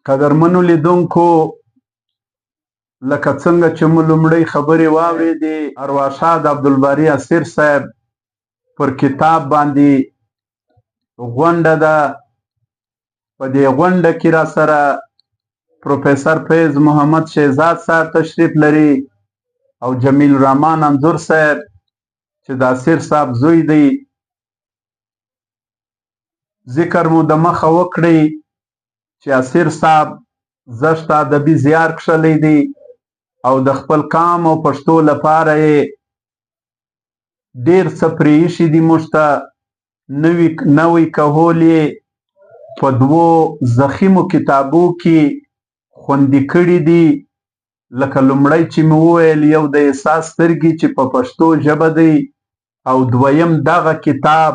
قدرمنو لیدونکو، لکه څنګه چې مو لومړۍ خبرې واورېدې، ارواښاد عبدالباري اسیر صاحب پر کتاب باندې غونډه ده. په دې غونډه کې را سره پروفیسر فیض محمد شهزاد صاحب تشریف لري او جمیل الرحمن انځور صاحب چې د اسیر صاحب زوی دی. ذکر مو د مخه وکړئ چې اسیر صاحب زښت ادبي زیار کښلی دی او د خپل قام او پښتو لپاره یې ډېر څه پرې ایښي دي. موږ ته نوی کهول یې په دوو ضخیمو کتابو کې خوندي کړي دي. لکه لومړی چې مې وویل، یو د احساس سترګې چې په پښتو ژبه دی، او دویم دغه کتاب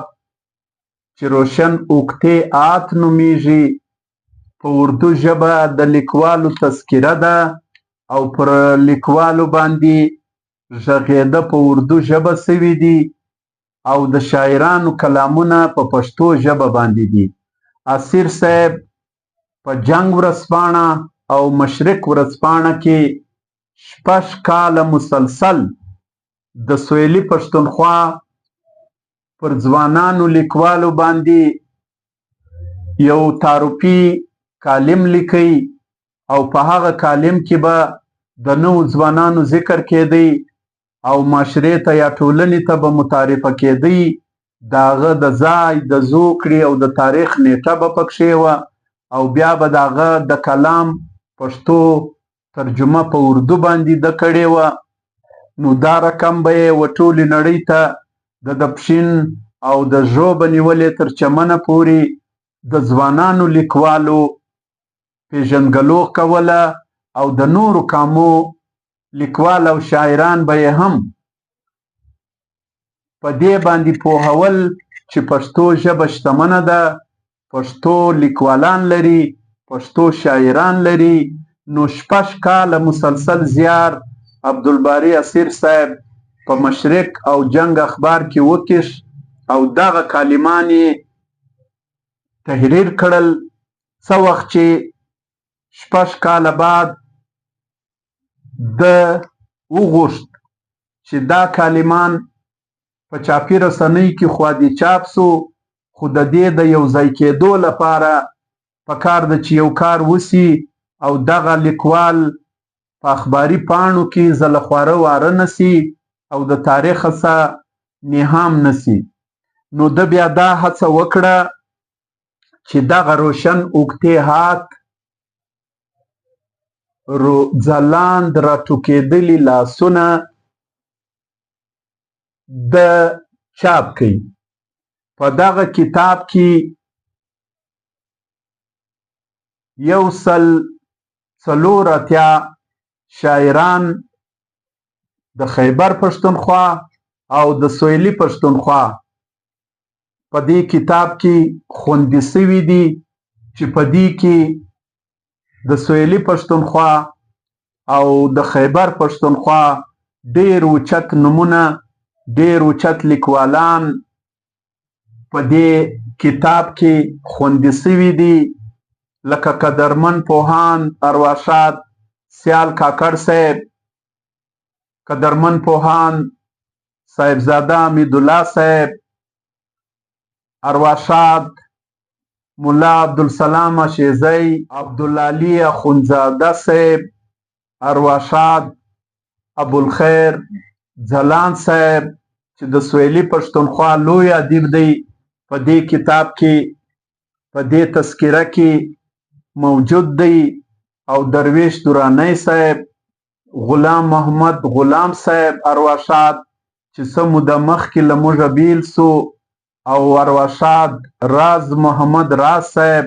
چې روشن اوکتې آت نومیږي، په اردو ژبه د لیکوالو تذکره ده او پر لیکوالو باندې غږېده په اردو ژبه سوي دي او د شاعرانو کلامونه په پښتو ژبه باندې دي. اسیر صاحب په جنګ ورځپاڼه او مشرق ورځپاڼه کې 6 کاله مسلسل د سویلي پښتونخوا پر ځوانانو لیکوالو باندې یو تعارفي کالم لیکي او په هغه کالم کې به د نوو ځوانانو ذکر کېدی او معاشرې ته یا ټولنې ته به متعارفه کېدی. د هغه د ځای د زوکړې او د تاریخ نیټه به پکښې وه او بیا به د هغه د کلام پښتو ترجمه په اردو باندې ده کړې وه. نو دا رقم به یې و ټولې نړۍ ته د دپښین او د ژوبه نیولې تر چمنه پورې د ځوانانو لیکوالو پیژندګلو کوله او د نورو کامو لیکوال او شاعران به یې هم په دې باندې پوهول چې پښتو ژبه شتمنه ده، پښتو لیکوالان لري، پښتو شاعران لري. نو 6 کاله مسلسل زیار عبدالباري اسیر صاحب په مشرق او جنګ اخبار کې وکیښ او دغه کالمان یې تحریر کړل. څه وخت چې 6 کاله بعد ده وغوښت چې دا کالمان په چاپي رسنۍ کې خو دې چاپ سو، خو د دې د یو ځای کېدو لپاره پکار ده چې یو کار وسي او دغه لیکوال په اخباري پاڼو کې زله خواره واره نه سي او د تاریخ څخه نهام نه سي. نو ده بیا دا هڅه وکړه چې دغه روشن اوږدې هات ځلاند راټوکېدلي لاسونه د چاپ کړي. په دغه کتاب کې 184 شاعران د خیبر پښتونخوا او د سویلي پښتونخوا په دې کتاب کې خوندي سوي دي چې په دې کې د سویلي پښتونخوا او د خیبر پښتونخوا ډېر اوچت نومونه، ډېر اوچت لیکوالان په دې کتاب کې خوندي سوي دي، لکه قدرمن پوهاند ارواښاد سیال کاکړ صاحب، قدرمن پوهاند صاحبزاده حمیدالله صاحب، ارواښاد ملا عبدالسلام اشیزی، عبدالعلی اخوندزاده صاحب، ارواښاد ابوالخیر ځلاند صاحب چې د سویلي پښتونخوا لوی ادیب دی، په دې کتاب کې په دې تذکره کې موجود دی، او درویش درانی صاحب، غلام محمد غلام صاحب ارواښاد چې څه موده مخکې له موږه بیل سو، او ارواښاد راز محمد راز صاحب،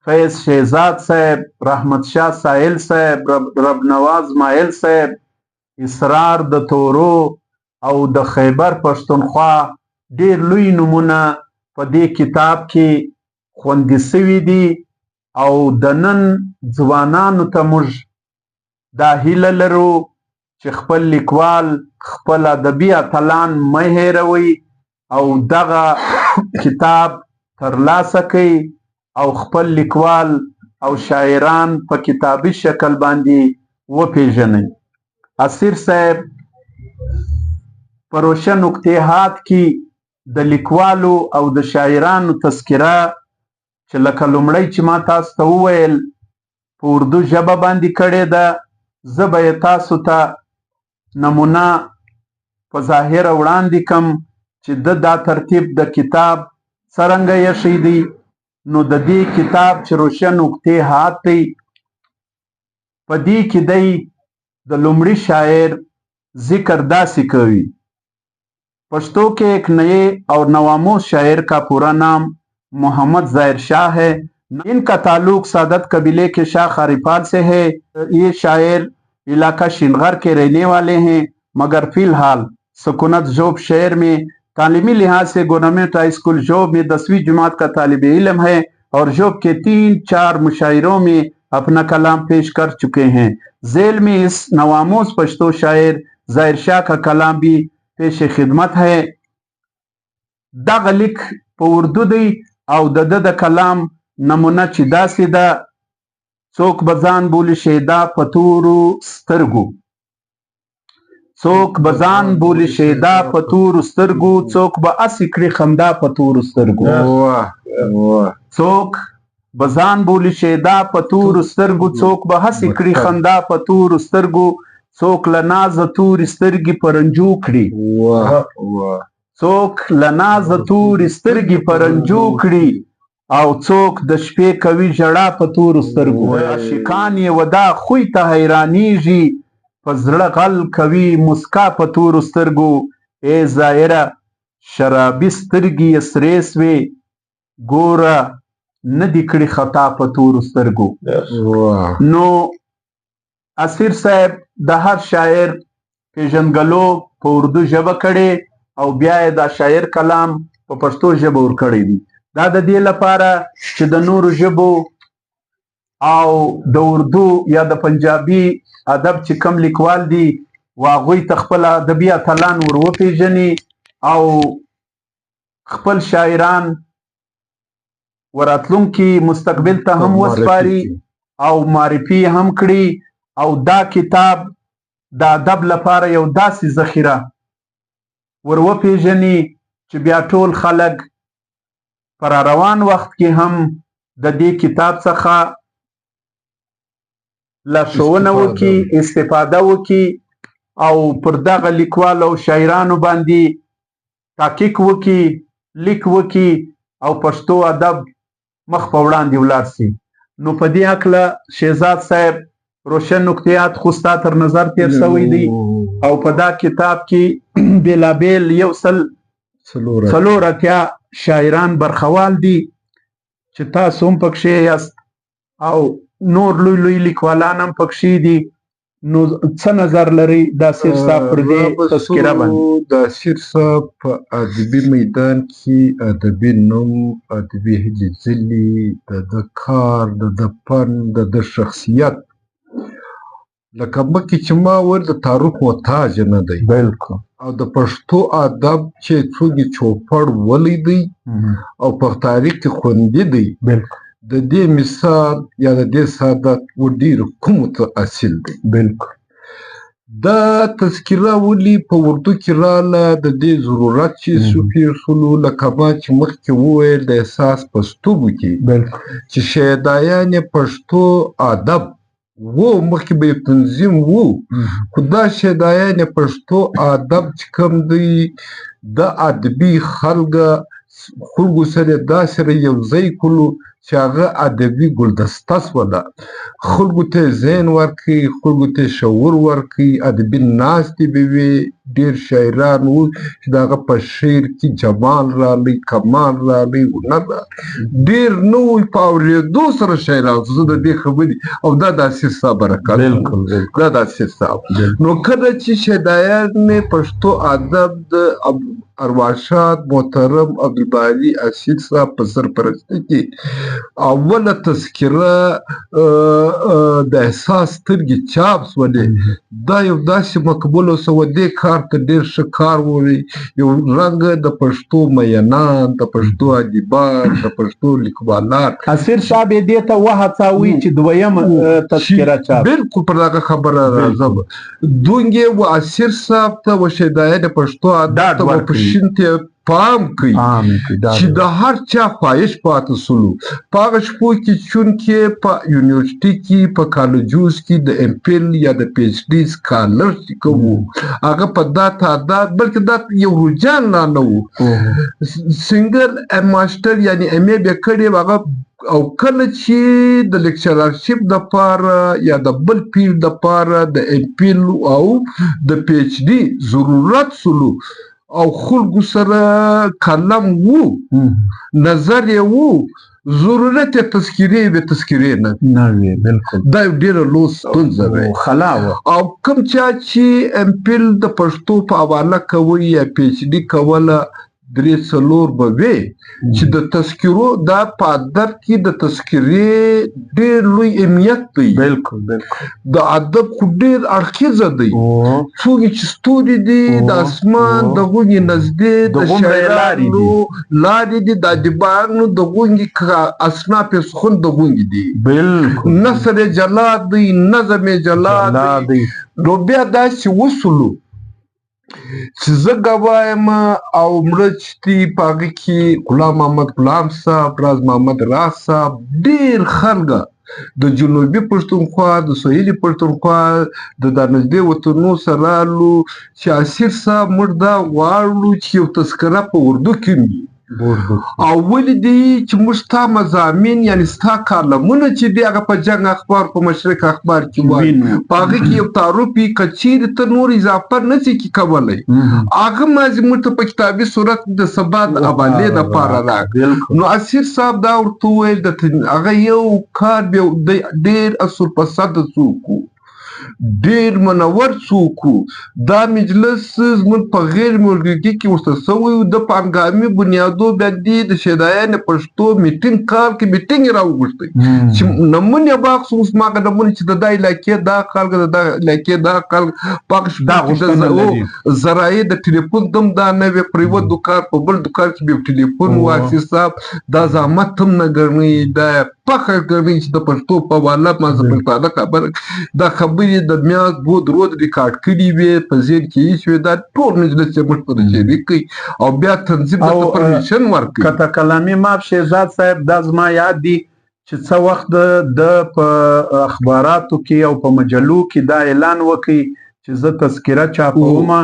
فیض شهزاد صاحب، رحمت شاه ساحل صاحب، رب نواز مایل صاحب، اسرار د تورو او د خیبر پښتونخوا ډېر لوی نومونه په دې کتاب کې خوندي سوي دي. او د نن ځوانانو ته موږ دا هیله لرو چې خپل لیکوال، خپل ادبي اتلان مه هېروئ او دغه کتاب ترلاسه کړئ او خپل لیکوال، او شاعران په کتابي شکل باندې وپیژنئ. اسیر صاحب په روشن نقطې هات کې د لیکوالو او د شاعرانو تذکره چې لکه لومړی چې ما تاسو ته وویل په اردو ژبه باندې کړې ده، زه به یې تاسو ته نمونه په ظاهره وړاندې کم چې د دا ترتیب د کتاب څرنګه ایښی دی. نو د دې کتاب چې روشن نقطې هات دی، په دې کې دی د لومړي شاعر ذکر داسې کوي: پښتو के एक नए और नवामोज शायर का पूरा नाम मोहम्मद ज़ाहिर शाह है। इनका ताल्लुक सादत कबीले के शाह खारिफाल से है। ये शायर इलाका शिनगर के रहने वाले हैं, मगर फिलहाल सुकुनत जोब शहर में तालीमी लिहाज से government high school Zhob में 10वीं जमात का तालिब इल्म है और जोब के 3-4 मुशायरों में अपना कलाम पेश कर चुके हैं। जेल में इस नवामोज पश्तो शायर ज़ाहिर शाह का कलाम भी पेश खिदमत है। دغه لیک په اردو دی او د ده د کلام نمونه چې داسې ده: څوک به ځان بولي شیدا په تورو سترګو، څوک به ځان بولي شیدا په تورو سترګو، څوک به هسې کړي خندا په تورو سترګو، څوک به ځان بولي شیدا په تورو سترګو، څوک به هسې کړي خندا په تورو سترګو، څوک له نازه تورې سترګې په رنجو کړي، څوک له نازه تورې سترګې په رنجو کړي، او څوک د شپې کوي ژړا په تورو سترګو. عاشقان یې ودا خوی ته حیرانیږي، په زړه غل کوي مسکا په تورو سترګو. ای ظاهره شرابي سترګې یې سرې سوې، ګوره نه دي کړي خطا په تورو سترګو. نو اسیر صاحب د هر شاعر پیژندګلو په اردو ژبه کړې او بیا یې دا شاعر کلام په پښتو ژبه ورکړی دی. دا د دې لپاره چې د نورو ژبو او د اردو یا د پنجابي ادب چې کم لیکوال دي و هغوی ته خپل ادبي اتلان ور وپېژني او خپل شاعران وراتلونکي مستقبل ته هم وسپاري او معرفي هم کړي. او دا کتاب د ادب لپاره یو داسې ذخیره ور وپېژني چې بیا ټول خلک پر روان وخت کې هم د دې کتاب څخه لارښوونه وکړي، استفاده وکړي او پر دغه لیکوالو او شاعرانو باندې تحقیق وکړي، لیک وکړي او پښتو ادب مخ په وړاندې ولاړ سي. نو په دې هکله شهزاد صاحب روشن نقطیات خو ستا تر نظر تېر سوی دی او په دا کتاب کې بېلابېل 184 شاعران برخوال دي چې تاسو هم پکښې یاست او نور لوی لوی لیکوالان هم پکښې دي. نو څه نظر لرئ د اسیر صاحب پر دې تذکره باندې؟ د اسیر صاحب په ادبي میدان کې ادبي نوم، ادبي هلې ځلې، د ده کار، د ده فن، د ده شخصیت، لکه مخکې چې ما وویل د تعارف محتاج نه دی. بالکل. او د پښتو ادب چې څوک یې چوپړ ولی دی او په تاریخ کې خوندي دی، بالکل، د دې مثال یا د دې سعادت و ډېر کوم ته اصیل دی. بالکل. دا تذکره ولې په اردو کې راله؟ د دې ضرورت چې سو پېښ شولو، لکه ما چې مخکې وویل د احساس په ستوګو کې چې شیدایان یې پښتو ادب وو، مخکې به یې تنظیم وو، خو دا شیدایان یې پښتو ادب چې کوم دی د ادبي خلکو سره داسې یو ځای کړو چې هغه ادبي ګلدسته سوله، خلکو ته یې ذهن ورکړي، خلکو ته یې شعور ورکړي، ادبي ناستې به وي. ډېر شاعران وو چې د هغه په شعر کې جمال راغلی، کمال راغلی، هنر راغلی، ډېر نه وو په اورېدو سره شاعران. زه د دې خبرې او دا د اسیر صاحب برکت، دا د اسیر صاحب. نو کله چې شیدایان پښتو ادب د ارواښاد محترم عبدالباري اسیر صاحب په سرپرستۍ کې اوله تذکره د احساس سترګې چاپ سولې. دا یو داسې مقبول سوه، دې کار ته ډېر ښه کار ووی. یو رنګ د پښتو میینان، د پښتو ادیبان، د پښتو لیکوالان، اسیر صاحب یې دې ته وهڅاوی چې دویم تذکره چاپ. بالکل پر دغه خبره راځم. دونګې و اسیر صاحب ته و شیدایي د پښتو ادب ته و پښین ته پام کوي چې د هر چا خواهش پاتې سولو. په هغه شپو کې چونکې په یونیورسټي کې، په کالجوز کې د ایم فل یا د پي ایچ ډي سکالر چې کوم وو، هغه په دا تعداد، بلکې دا یو رجحان لا نه وو. سنګل ماسټر یعنی ایم ای بیا کړې هغه، او کله چې د لیکچررشپ دپاره یا د بل پیر دپاره د ایم فل او د پي ایچ ډي ضرورت سولو او خلکو سره قلم وو، نظر یې وو، ضرورت یې تذکرې وې، تذکرې نه نه وې. بالکل دا یو ډېره لوی ستونزه وه، خلا وه. او کوم چا چې ایم فل د پښتو په حواله کوي یا پي ایچ ډي کوله، 3-4 به وې چې د تذکرو دا په ادب کې د تذکرې ډېر لوی اهمیت دی. بالکل بالکل د ادب خو ډېر اړخیزه دی. څوک چې ستوري دي د اسمان د غونې نږدې، د شاعرانو لارې دي، د ادیبانو د غونې اصناف سخن د غونې دي. بالکل نثر یې جلا دی، نظم یې جلا دی. نو بیا داسې وسولو چې زه ګواه یم او مړه چې دی په هغه کې غلام محمد غلام صاحب، راز محمد راز صاحب، ډېر خلک د جنوبي پښتونخوا، د سویلي پښتونخوا، د دا نږدې وطنو سره رالو چې اسیر صاحب موږ دا غواړو چې یو تذکره په اردو کې وي. او ولې دی چې موږ ستا مضامین یعنی ستا کالمونه چې دی هغه په جنګ اخبار، په مشرق اخبار کې وایي، په هغه کې یو تعارف وي، که چیرې ته نور اضافه نه سې کې کولی، هغه مازې موږ ته په کتابي صورت د سبا د حوالې دپاره راکړه. نو اسیر صاحب دا ورته وویل، هغه یو کار بیا ډېر اصل پسنده څوک و، ډېر منور څوک و. دا مجلس زموږ په غیر موجودګي کې ورته سوی و. د په هنګامي بنیادو باندې د شیدایانې پښتو میټینګ کال کې میټینګ یې راوغوښتی چې نمونې واخیستو. اوس ما هغه نمونې چې د دا علاقې دا خلک، د دا علاقې دا خلک، په هغه شپو کې د ذرایع د ټلیفون دم دا نه وې، پر یوه دوکان په بل دوکان کې به ټلیفون و. اسیر صاحب دا زحمت هم نه ګڼي، دا فخر ګڼي چې د پښتو په حواله ما زه پښتانه خبره دا خبرې د میاز دوه درو ریکارډ کړي وې، په ذهن کې یې شوې. دا ټول مجلس یې موږ سره شریک کړي او بیا تنظیم ته پرمیشن ورکړي. کته کلامي معاف شهزاد صاحب، دا زما یاد دي چې څه وخت د په اخباراتو کې او په مجلو کې دا اعلان وکړي چې زه تذکره چاپوم،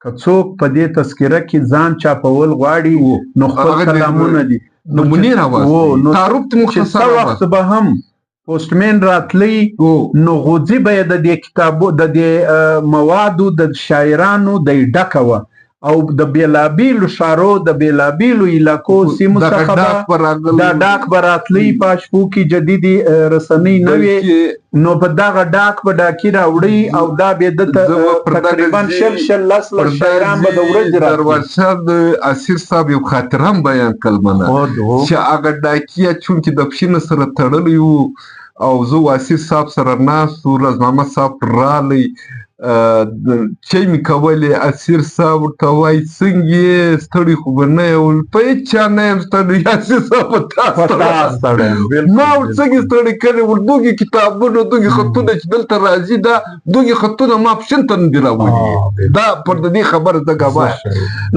که څوک په دې تذکره کې ځان چاپول غواړي نو خپل کلامونه دي نمونې راواستي، تعارف ته مختصر څه وخت به هم پوسټمن راتلی نو غوځي به یې د دې کتابو، د دې موادو د شاعرانو د ډکه وه او د بېلابېلو ښارو د بېلابېلو علاقو سیمو څخه به دا ډاک به راتلی. په شپو کې جدیدې رسنۍ نه وې، نو په دغه ډاک به ډاکي راوړي او دا به ده ته تقریبا 20 شل لس لس شاعران به د ورځې راتلي. دروازه د اسیر صاحب یو خاطره هم بیان کړل منه چې هغه ډاکي چونکې د پښینه سره تړلی و او زه اسیر صاحب سره ناست و، راز محمد صاحب رالی، چای مې کولې، اسیر صاحب ورته وایي څنګه یې ستړی خو به نه یم؟ په هېڅ چا نه یم ستړی اسیر صاحب، په تا ستړی. ما ور څنګه ستړی کړی؟ ور دوګي کتابونه، دوګي خطونه چې دلته راځي، دا دوګي خطونه ما پښین ته نه دي راوړي. دا پر د دې خبره زه ګواه.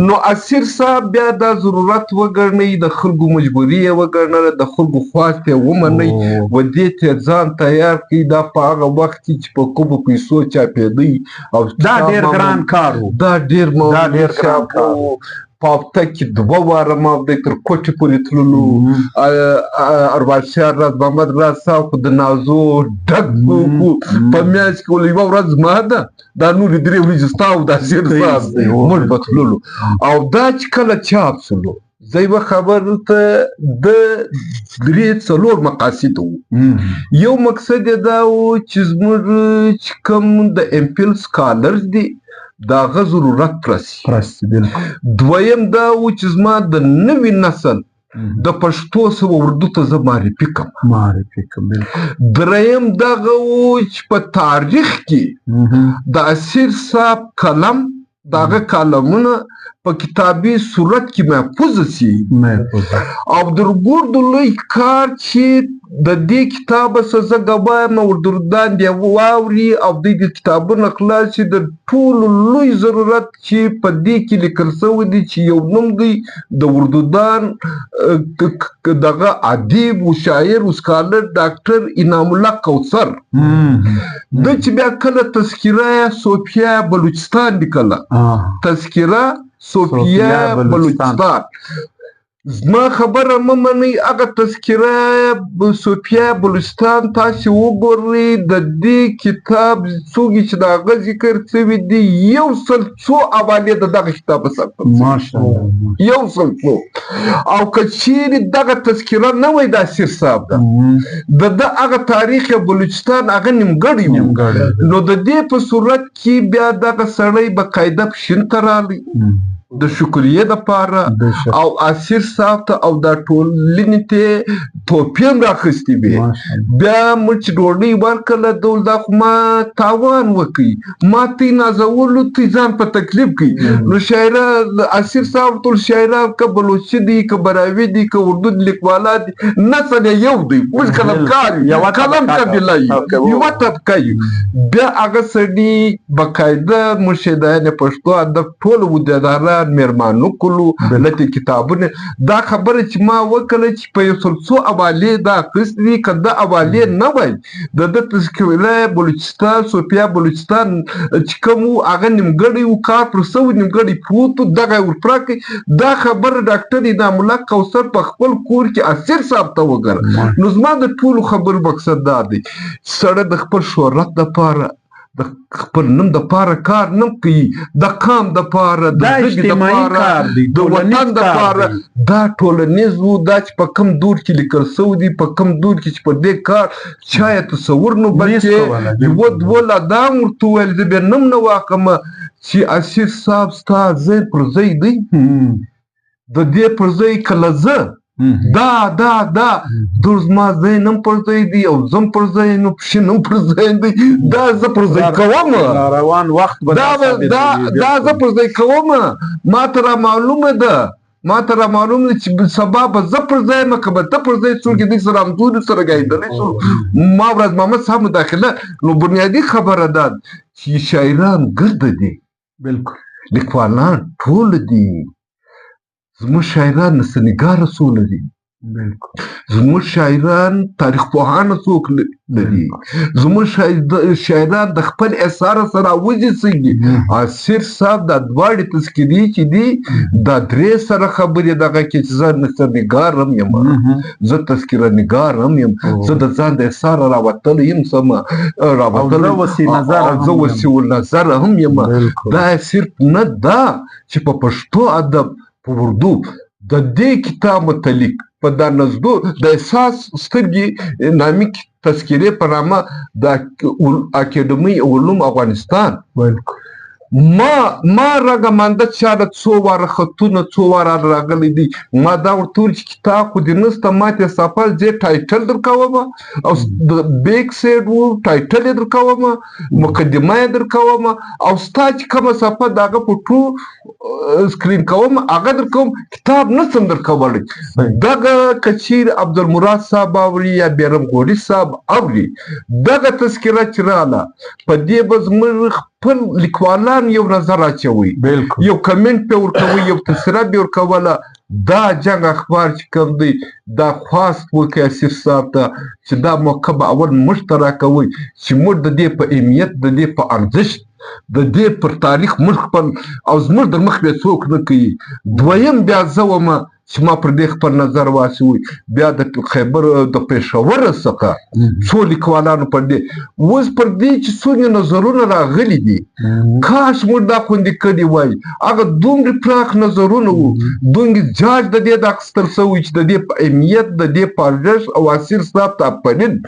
نو اسیر صاحب بیا دا ضرورت وګڼئ، د خلکو مجبوري یې وګڼله، د خلکو خواست یې ومنئ، و دې ته ځان تیار کړئ. دا په هغه وخت کې چې په کومو پیسو چاپېدی او دا ډېر ګران کار و، دا ډېر ګران کار و. په هفته کې 2 واره ما دی تر کوټې پورې تللو. ارواښاد راز محمد راز صاحب خو د نازو ډک و. په میاشت کې یوه ورځ زما ده، دا نورې 3 ورځې ستا او د اسیر صاحب، موږ به تللو. او دا چې کله چاپ سولو، زه یوه خبر ته د 3-4 مقاصد وو. یو مقصد یې دا و چې زموږ چې کوم د ایم فل سکالرز دي، د هغه ضرورت پرسي. دویم دا و چې زما د نوي نسل د پښتو سره اردو ته زه معرفي کړم. دریم دغه و چې په تاریخ کې د اسیر صاحب قلم، د هغه کالمونه په کتابي صورت کې محفوظ سي. او د ګردو لوی کار چې د دې کتاب څخه زه ګواه یم، اردودان دې واوري او دوی د کتابونه خلاص شي. د ټولو لوی ضرورت چې په دې کې لیکل شوی دی چې یو نوم دی د اردودان دغه ادیب و شاعر و سکالر ډاکټر انعام الله کوثر، ده چې بیا کله تذکره صوفیا بلوچستان لیکله، تذکره صوفیا بلوچستان، زما خبره مه منئ، هغه تذکره صوفیا بلوچستان تاسې وګورئ، د دې کتاب څوک چې د هغه ذکر سوي دي 104 حوالې د دغه کتاب په سر 104. او که چیرې دغه تذکره نه وای د اسیر صاحب ده، د ده هغه تاریخ بلوچستان هغه نیمګړی و، نو د دې په صورت کې بیا دغه سړی باقاعده پښین ته راغلی د شکریې دپاره، او اسیر صاحب ته او دا ټولنې ته توپې هم راخیستې وې. بیا موږ چې ډوډۍ ورکړله، دول دا خو ما تاوان وکړي، ما تی نازولو، تی ځان په تکلیف کړي. نو شاعره اسیر صاحب ټول شاعران که بلوچي دي، که براوي دي، که اردو دي، لیکوالان دي، نسل یې یو دی، موږ قلمکار یو، قلم قبیله یو، یوه طبقه یو. بیا هغه سړي باقاعده موږ شهیدان پښتو ادب ټول عهدیداران میرمانو کړو لتې کتابونه. دا خبره چې ما وکړه چې په 104 حوالې دا اخیستې دي، که دا حوالې نه وای د ده تذکره بلوچستان صوفیا بلوچستان چې کوم و هغه نیمګړی و، کار پر سوی نیمګړی پروت و، دغه یې ورپوره کړي. دا خبره ډاکټر انعام الله کوثر په خپل کور کې اسیر صاحب ته وګره. نو زما د ټولو خبرو مقصد دا دی چې سړی د خپل شهرت دپاره، د خپل نوم دپاره کار نه کوي، د قام دپاره، د ژبې دپاره، د وطن دپاره. دا ټولنیز و، دا چې په کوم دور کې لیکل سوی دی، په کوم دور کې چې په دې کار چا یې تصور نو، بلکې یوه دوه لا دا هم ورته وویل، زه بیا نوم نه واخلم چې اسیر صاحب ستا ځای پر ځای دی، د دې پر ځای کله زه دا دا دا دور زما ځای نم پر ځای دی او زم پر ځای نو پښې نم پر ځای دی، دا زه پر ځای کوم، روان وخت به دا دا زه پر ځای کوم. ما ته را معلومه ده، ما ته را معلومه ده چې سبا به زه پر ځای یم که به ته پر ځای څوک دې سره همزولي سره ګایدلی شو، ما ورځ محمد صاحب مداخله. نو بنیادي خبره ده چې شاعران ګرده دي، بالکل، لیکوالان ټول دي، زموږ شاعران نثرنګاره څوک لري، زموږ شاعران تاریخ پوهانه څوک لري، زموږ شاعران د خپل اثار سره وځي څنګه. اسیر صاحب دا دواړې تذکرې چې دي دا درې سره خبرې دغه کې چې زه نثرنګار هم یم، زه تذکره نګار هم یم، زه د ځان د اثار راوتلی یم، سمه راوتلی زه وسیع النظر هم یم. دا صرف نه دا چې په پښتو ادب په اردو د دې کتاب متعلق په دا نزدو د احساس سترګې نامي تذکرې په نامه د اکیډمۍ علوم افغانستان ما رنګه مانده چاله څو واره خطونه څو واره راغلي دي، ما دا ورته وویل چې کتاب خو دې نشته، ما ته سفر زه title درکوم او د back side و title یې درکوم، مقدمه یې درکوم او ستا چې کومه صفحه د هغه فوټو screen کوم هغه درکوم، کتاب نه سم درکولی. دغه که چیرې عبدالمراد صاحب اوري یا بیرم غوري صاحب اوري، دغه تذکره چې راله په دې به زموږ خپل لیکوالان یو نظر اچوي، یو کمنټ پې ورکوي، یو تبصره پې ورکوله. دا جنګ اخبار چې کوم دی دا خواست وکړي اسیر صاحب ته چې دا موقع به اول موږ ته راکوي چې موږ د دې په اهمیت، د دې په ارزښت، د دې پر تاریخ موږ خپل او زموږ در مخ بیا څوک نه کوي. دویم بیا زه وم چې ما پر دې خپل نظر واچوي. بیا د خیبر د پېښور څخه څو لیکوالانو پر دې اوس پر دې چې څومره نظرونه راغلي دي، کاش موږ دا خوندي کړي وای. هغه دومره پراخ نظرونه وو، دومره جاج د دې د اخیستل سوی چې د دې په اهمیت، د دې په ارزښت او اسیر صاحب ته آفرین.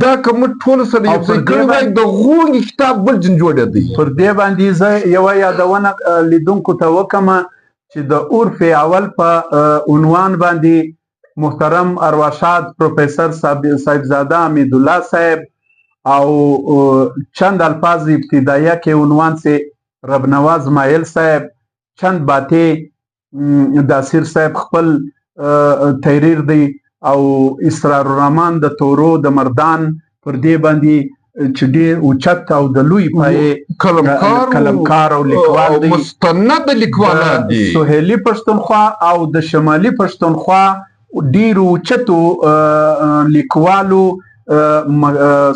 دا که موږ ټول سره یو ځای کړي وای، د غونډې کتاب بل جن جوړېدی. پر دې باندې زه یوه یادونه لیدونکو ته وکړم چې د عرف اول په عنوان باندې محترم ارواښاد پروفیسر صاحبزاده حمیدالله صاحب او چند الفاظ ابتدایه کې عنوان سي ربنواز مایل صاحب چند باتې د اسیر صاحب خپل تحریر دی او اسرار الرحمن د تورو د مردان پر دې باندې چې ډېر اوچت او د لوی پایې قلمکار او لیکوال دی، مستند لیکوالان دي. سهیلي پښتونخوا او د شمالي پښتونخوا ډېرو اوچتو لیکوالو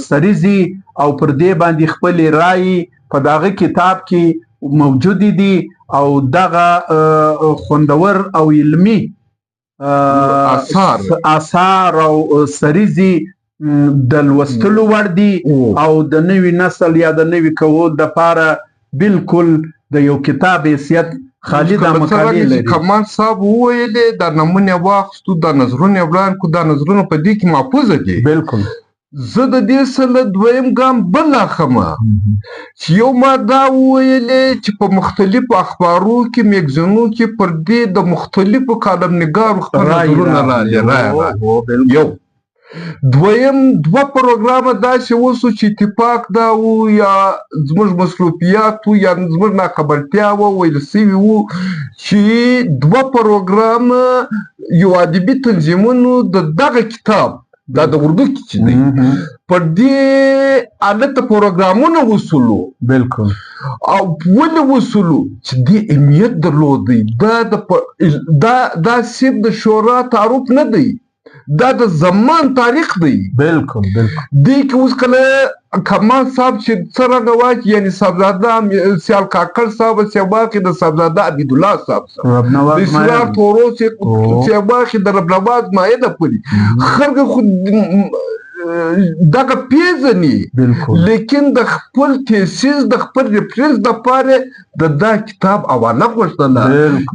سریزي او پر دې باندې خپلې رایې په دغه کتاب کې موجودې دي او دغه خوندور او علمي آثار او سریزي د لوستلو وړ دي او د نوي نسل یا د نوي کول دپاره بالکل د یو کتاب حیثیت خالي دا مقالې لري. کمال صاحب وویلې دا نمونې واخیستو، دا نظرونه یې وړاندې کړو، دا نظرونه په دې کې محفوظه دي. بالکل. زه د دې سره دویم ګام بل اخم چې یو ما دا وویلې چې په مختلفو اخبارو کې، میګزینو کې پر دې د مختلفو کالم نګارو خپل نظرونه راغلي. یو دویم دوه پروګرامه داسې وسو چې اتفاق دا و یا زموږ مصروفیات وو یا زموږ ناخبرتیا وه، ویل سوي وو چې دوه پروګرامه یو ادبي تنظیمونو د دغه کتاب دا د اردو کې چې دی پر دې هلته پروګرامونه وسولو. بالکل. او ولې وسولو چې دې اهمیت درلودی. دا صرف د شورا تعارف نه دی، دا د زمان تاریخ دی. بالکل بالکل. دې کې اوس کله کمال صاحب چې څرنګه وایي، یعنی صاحبزاده سیال کاکړ صاحب سیواخي د صاحبزاده عبیدالله صاحب د اسرار تورو سیواخي د ربنواز مایده پورې خلک خو دغه پیژني، لیکن د خپل تیسیس د خپل ریفرنس دپاره د دا کتاب حواله غوښتله.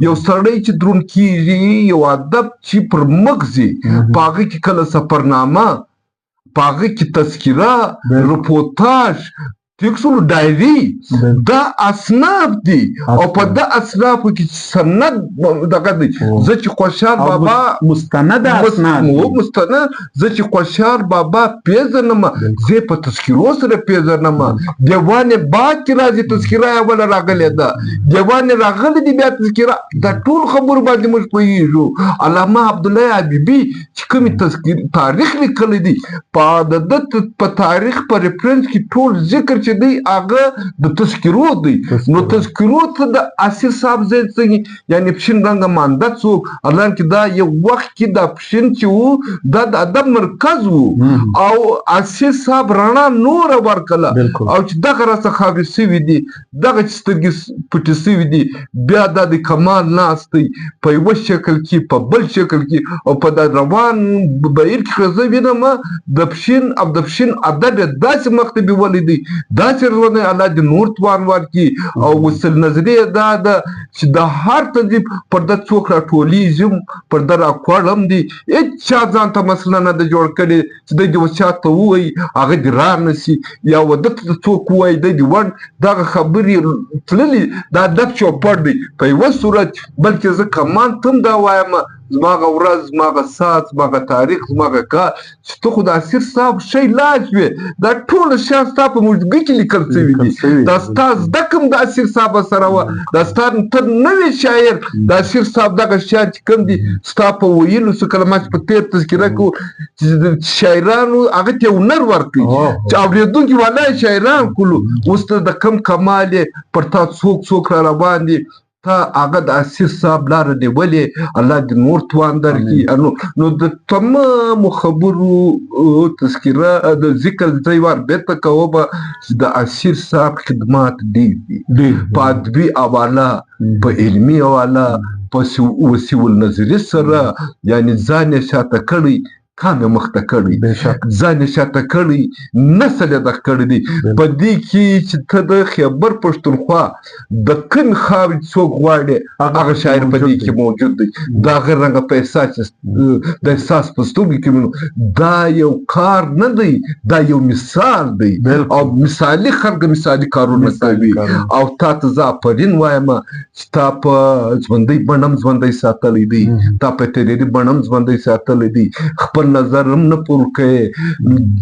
یو سړی چې درون کیږي، یو ادب چې پر مخ ځي، په هغه کې کله سفرنامه، په هغه کې تذکره، رپورتاژ، تکسولو ډایري، دا اصناف دي. او په دا اصنافو کې سند دغه دی. زه چې خوشحال بابا مستند اسناد مستند، زه چې خوشحال بابا پېژنم، زه په تذکرو سره پېژنم. دیوان باد کې راځي تذکره یې اوله راغلې ده، دیوان راغلي دي بیا تذکره. دا ټول خبرو باندې موږ پوهېږو. علامه عبدالله حبیبي چې کومې تاریخ لیکلی دی، په د ده په تاریخ په ریفرنس کې ټول ذکر چې دی هغه د تذکرو دی. نو تذکرو ته د اسیر صاحب ځای څنګه، یعنی پښین رنګه مانده څوک، حالانکه دا یو وخت کې دا پښین چې وو دا د ادب مرکز وو او اسیر صاحب رڼا نوره ورکړه. او چې دغه راڅخه خاورې سوي دي، دغه چې سترګې پټې سوي دي، بیا دا د کمال ناست دی په یوه شکل کې، په بل شکل کې او په دا روان بهیر کې. خو زه وینم د پښین او د پښین ادب یې داسې مخته بیولی دی، داسې ژوندی الله دې نور توان ورکړي. او وصل نظریه دا ده چې د هر تنظیم پر ده څوک راټولېږي هم، پر ده راکوړم دي، هېچا ځان ته مسله نه ده جوړ کړې چې دی دې چا ته ووایي هغه دې رانه سي، یا و ده ته څوک ووایي دی دې وړ. دغه خبرې تللې، دا ادب چوپړ دی په یوه صورت. بلکې زه کمان ته هم دا وایم، زما هغه ورځ، زما هغه ساعت، زما هغه تاریخ، زما هغه کار چې ته خو د اسیر صاحب ښی لاس وې، دا ټول شیان ستا په موجودګۍ کې لیکل سوي دي. دا ستا زده کوم د اسیر صاحب سره وه، دا ستا ته نوی شاعر د اسیر صاحب دغه شیان چې کوم دي ستا په ویلو څه کله ما چې په تېر تذکره کې چې شاعرانو هغه ته هنر ورکړي چې اورېدونکي والا شاعران کړو. اوس ته د کم کمال یې پر تا څوک څوک را روان دي، تا هغه د اسیر صاحب لاره نیولې، الله دې نور توان درکړي. نو د تمامو خبرو تذکره د ذکر ځای وار بېرته کوم چې د اسیر صاحب خدمات ډېر دي، په ادبي حواله، په علمي حواله، په وسیع النظري سره، یعنی ځان یې شاته کړی، کام یې مخته کړی، ځان یې شاته کړی، نسل یې دغه کړی دی. په دې کې چې ته د خیبر پښتونخوا د کومې خاورې څوک غواړې هغه شاعر په دې کې موجود دی. د هغه رنګه په احساس، د احساس په سترګو کې وینو. دا یو کار نه دی، دا یو مثال دی، او مثالي خلک مثالي کارونه کوي. او تا ته زه آفرین وایم چې تا په ژوندۍ بڼه هم ژوندی ساتلی دی، تا په تحریري بڼه هم ژوندی ساتلی دی، خپل نظر هم نه پور کوې،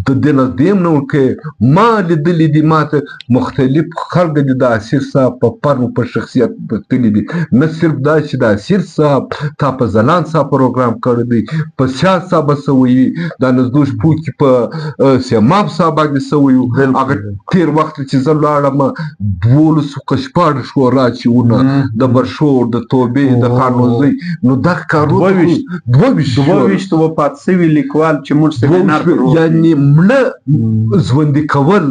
د دې نزدې هم نه ورکوې. ما لیدلي دي، ما ته مختلف خلک دي د اسیر صاحب په فن په شخصیت تللي دي. نه صرف دا چې د اسیر صاحب، تا په ځلان صاحب پروګرام کړی دی، په سیاد صاحب سوی وي، دا نزدو شپو کې په سیماب صاحب باندې سوی وو. هغه تېر وخت چې زه لاړم 12 که 16 شورا چې ونه د برښور، د توبې، د خانوزۍ، نو دغه کارونه 22 وفات سوي لیکوال چې موږ سیمینار پر وکړو، یعنی مړه ژوندي کول،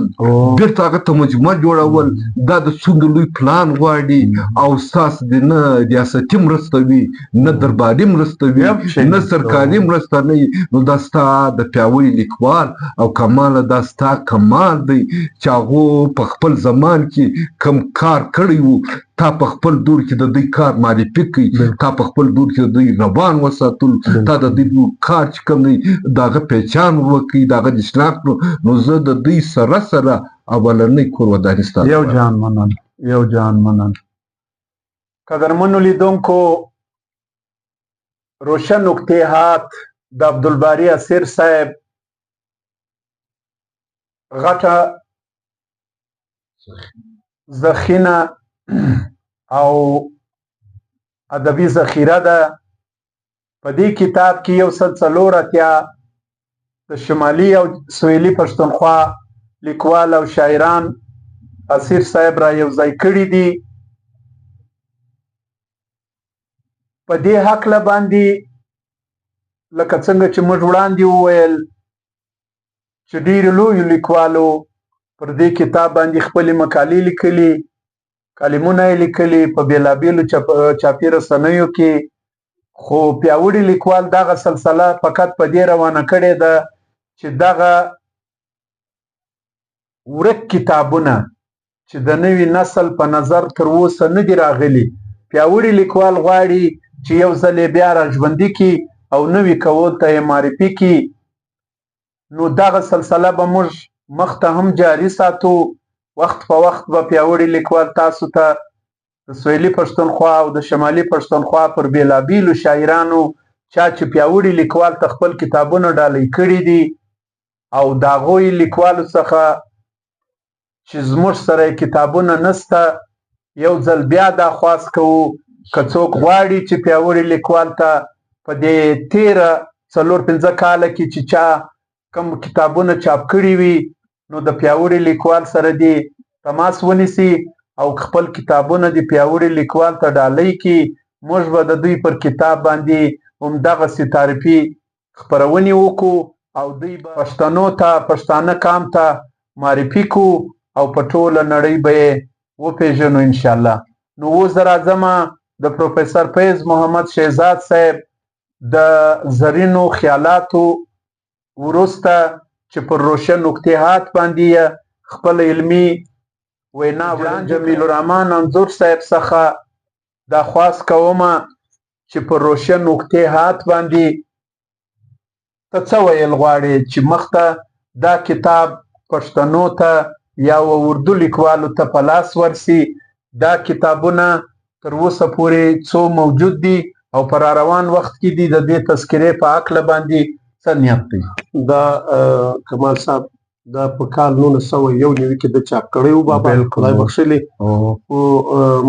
بیرته هغه ته مجموعه جوړول، دا د څومره لوی پلان غواړي. او ستاسو دې نه ریاستي مرسته وي، نه درباري مرسته وي، نه سرکاري مرسته نه وي. نو دا ستا د پیاوړي لیکوال او کماله، دا ستا کمال دی چې هغو په خپل زمان کې کم کار کړی وو، تا په خپل دور کې د دوی کار معرفي کړي، تا په خپل دور کې د دوی روان وساتل، تا د دوی کار چې کوم دی د هغه پهچان وکړي، د هغه د شناخت. نو زه د دوی سره سره اولنۍ کور وداني ستا. یو جان مننه، یو جان مننه. قدرمنو لیدونکو، روشن نکتې هات د عبدالباري اسیر صاحب غټه ذخینه او ادبي ذخیره ده. په دې کتاب کې 184 د شمالي او سویلي پښتونخوا لیکوال او شاعران اسیر صاحب را یو ځای کړي دي. په دې هکله باندې لکه څنګه چې موږ وړاندې وویل چې ډېرو لویو لیکوالو پر دې کتاب باندې خپلې مقالې لیکلي، کلمونه یې لیکلي په بېلابېلو چاپي رسنیو کې. خو پیاوړي لیکوال دغه سلسله فقط په دې روانه کړې ده چې دغه ورک کتابونه چې د نوي نسل په نظر تر اوسه نه دي راغلي، پیاوړي لیکوال غواړي چې یو ځل یې بیا را ژوندي کړي او نوي کول ته یې معرفي کړي. نو دغه سلسله به موږ مخته هم جاري ساتو. وخت په وخت به پیاوړي لیکوال تاسو ته د سویلي پښتونخوا او د شمالي پښتونخوا پر بېلابېلو شاعرانو چا چې پیاوړي لیکوال ته خپل کتابونه ډالۍ کړي دي او د هغوی لیکوالو څخه چې زموږ سره کتابونه نسته، یو ځل بیا دا خواست کوو که څوک غواړي چې پیاوړي لیکوال ته په دې تېره 4-5 کاله کې چې چا کوم کتابونه چاپ کړي وي، نو د پیاوړي لیکوال سره دې تماس ونیسي او خپل کتابونه دې پیاوړي لیکوال ته ډالۍ کړي. موږ به د دوی پر کتاب باندې همدغسې تعریفي خپرونې وکړو او دوی به پښتنو ته، پښتانه کام ته معرفي کړو او په ټوله نړۍ به یې وپېژنو انشاءالله. نو اوس زه راځم د پروفیسر فیض محمد شهزاد صاحب د زرینو خیالاتو وروسته چې پر روشن نکتې هات باندې یې خپل علمي وینا وړاندې جمیل الرحمن انځور صاحب څخه دا خواست کوم چې پر روشن نکتې هات باندې ته څه ویل غواړې چې مخته دا کتاب پښتنو ته یا اردو لیکوالو ته په لاس ورسي. دا کتابونه تر اوسه پورې څو موجود دي او په را روان وخت کې دي، د دې تذکرې په هکله باندې څه نیت دی؟ دا کمال صاحب دا په کال 1991 کې د چاپ کړی و، بابا خدای بخښلي. خو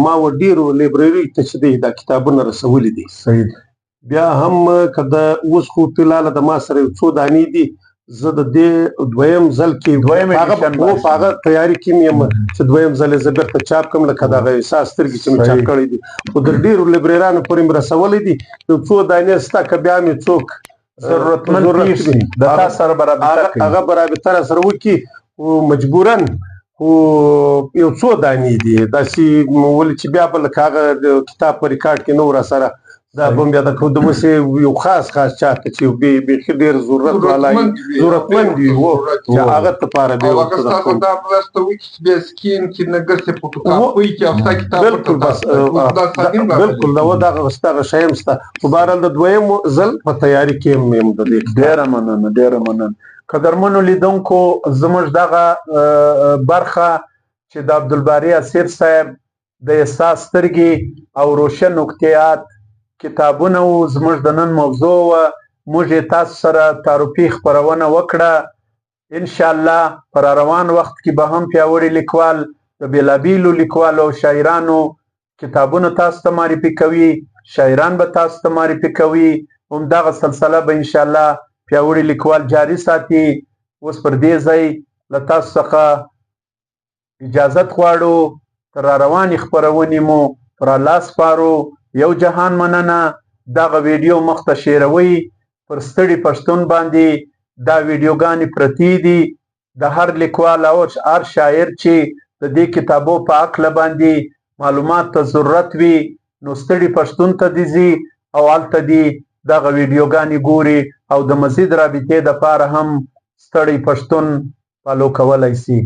ما و ډېرو لایبرري ته چې دی دا کتابونه رسولي دي. بیا هم که د اوس خو فلحال د ما سره یو څو دانې دي، زه د دې دویم ځل کې په هغه تیاري کې یم چې دویم ځل یې زه بېرته چاپ کړم، لکه دغه احساس سترګې چې مې چاپ کړی دي. خو د ډېرو لایبرریانو پورې مې رسولی دي. یو څو دانې سته، که بیا مې څوک ضرورتمند پېښ شي د تا سره به رابطه کوي، هغه به رابطه را سره وکړي. خو مجبوراً خو یو څو دانې دي داسې ولې چې بیا به لکه هغه کتاب په ریکارډ کې نه و راسره، دا به بیا د دغسې یو خاص خاص چاته چې بیخي ډېر ضرورت والا ضرورتمند وي چې هغه لپاره بیا ورته هغه ستاسو دا مرسته وکړي چې بیا سکین کې نه ګرځي فوټوکاپي کې او ستا کتاب بالکل بس بالکل دا دغه دغه شی هم شته. خو بهرحال د دویم ځل په تیاري کې هم یم د دې. ډېره مننه، ډېره مننه. قدرمنو لیدونکو، زموږ دغه برخه چې د عبدالباري اسیر صاحب د احساس سترګې او روشن نکتیات کتابونه وو، زموږ د نن موضوع وه. موږ یې تاسو سره تعارفي خپرونه وکړه. انشاءالله په روان وخت کې به هم پیاوړي لیکوال د بېلابېلو لیکوالو او شاعرانو کتابونه تاسو ته معرفي کوي، شاعران به تاسو ته معرفي کوي. هم دغه سلسله به انشاءالله پیاوړي لیکوال جاري ساتي. اوس پر دې ځای له تاسو څخه اجازت غواړو. تر روانې خپرونې مو پر الله سپارو. یو جهان مننه. دغه ویډیو مخته شیروئ. پر ستړي پښتون باندې دا ویډیوګانې پرتې دي. د هر لیکوال او هر شاعر چې د دې کتابو په هکله باندې معلومات ته ضرورت وي، نو ستړي پښتون ته دي ځي او هلته دي دغه ویډیوګانې ګوري او د مزید رابطې دپاره هم ستړی پښتون فالو کولی سي.